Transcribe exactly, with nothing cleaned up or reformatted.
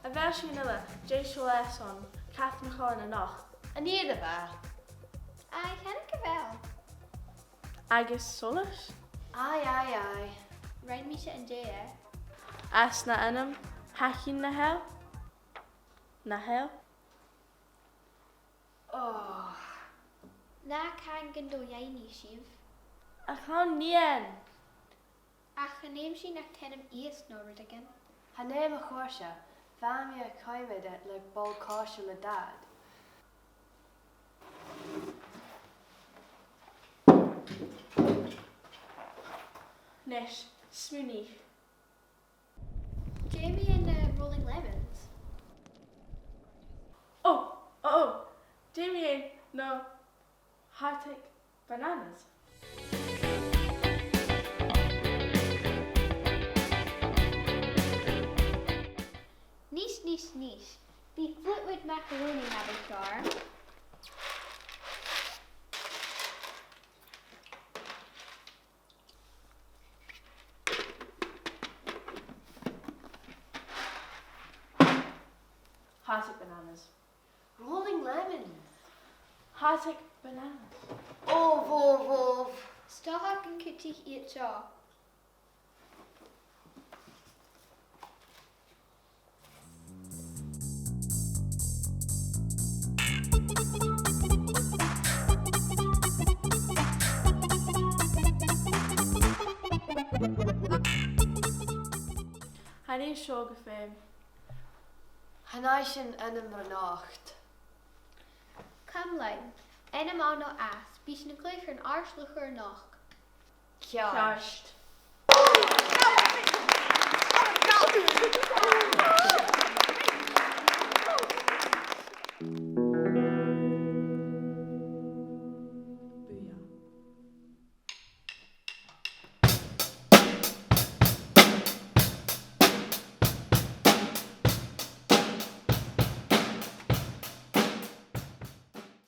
A bheil sibh uile deiseil airson Catherine Cullen a-nochd? An e a bha? Aidh, chanainn gu bheil. Agus Solas? Aidh, aidh, aidh. Rinn mise an dèidh. Às an t-ainm Hachainn, nach eil? Nach eil? Oh. Na càin gun do dh'fhaighnich sibh. A chlann nighean! Ach chan fheum sinn ach t-ainm Iain no rudeigin. Chan e mo chomhairle, bha mi a' coimhead air le ball-coise le Dad. Nis, smaoinich. Dè mu dheidhinn na Rolling Lemons? Oh, oh, oh. Dè mu dheidhinn na Heartic Bananas? Nis, nis, nis. Bidh Fleetwood Macaroni na bu chòir. Heartic Bananas. Rolling Lemons. Heartic Bananas. Oh, oh, oh. Stad an cuideachd iad seo. Chan e seo gu feum. Chan e sin ainm a-nochd. Cam leinn, ainm ann no às, bidh sinn a' cluich air an àrd-shluagh a-nochd. Ceart. Ceart.